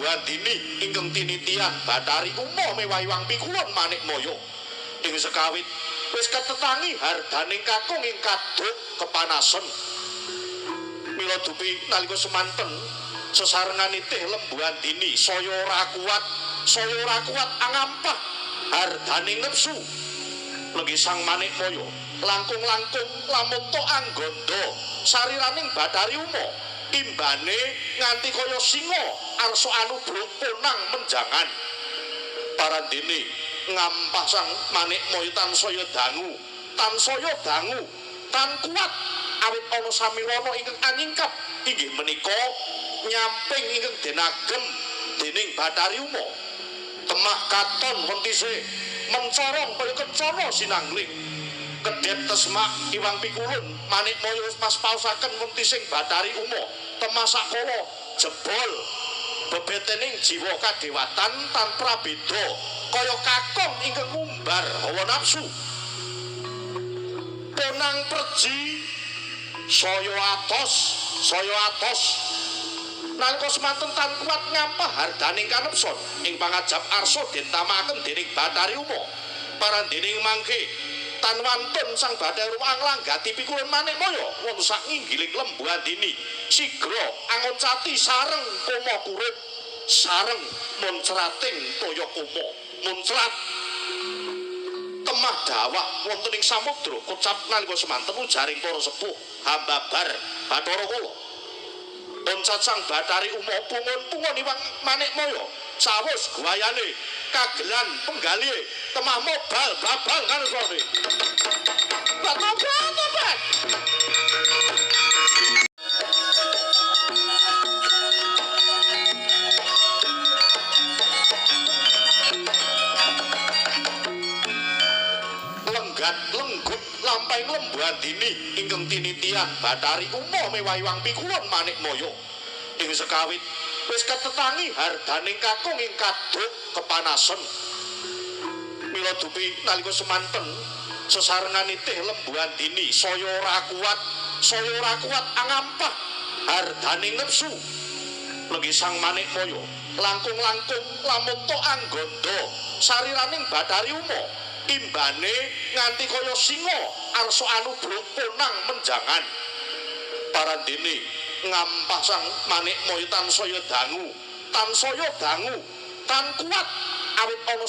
Andini ingkang tinitian Bathari Uma mewah Iwang Pikulun Manikmaya. Ing sekawit wis ketetangi hardaning kakung ing kaduk kepanasen. Mila dupi nalika semanten sesarengan nitih Lembu Andini saya ora kuat angampah hardaning nepsu. Lenggi Sang Manikmaya langkung-langkung lamun tok anggandha sariraning Bathari Uma imbane nganti kaya singa arsa anubruk ponang menjangan. Parandene ngampah Sang Manikmaya tansaya dangu tan kuat awit ana samirana ingkang anyingkap inggih menika nyamping ingkang denagem dening Bathari Uma. Temah katon wentise mencorong kaya kencana sinangling. Kedhep tesmak Iwang Pikulun Manikmaya wis paspaosaken wentising Bathari Uma. Temah sakala jebol bebetening jiwa kadewatan tan prabeda kaya kakung ingkang ngumbar hawa nafsu. Ponang perji saya atos nalika semanten tan kuat ngampah hardaning kanepson ing pangajap arsa den tamakaken dening Bathari Uma. Parandening mangke tan wantun Sang Bathari Uma anglanggati Pikulun Manikmaya wonten sak nginggiling Lembu Andini sigra angoncati sareng koma kurup sareng muncrating toya koma muncrat. Temah dawah wonten ing samudra kocap nalika semanten ujaring para sepuh hambabar Bathara Kala. Oncat Sang Bathari Uma pungun-pungun Iwang Manikmaya cawus guayane kagelan penggalihe temah mobal babal kanusane. Tobat. Lenggat lenggut lampahing Lembu Andini ingkang tinitian Bathari Uma mewah Iwang Pikulun Manikmaya. Ing sekawit wis ketetangi hardaning kakung ing kaduk kepanasen. Mila dupi nalika semanten sesarengan nitih Lembu Andini saya ora kuat angampah hardaning nepsu. Lenggi Sang Manikmaya langkung-langkung lamun tok anggandha sariraning Bathari Uma imbane nganti kaya singa arsa anubruk ponang menjangan. Parandene ngampah Sang Manikmaya tansaya dangu tan kuat awit ana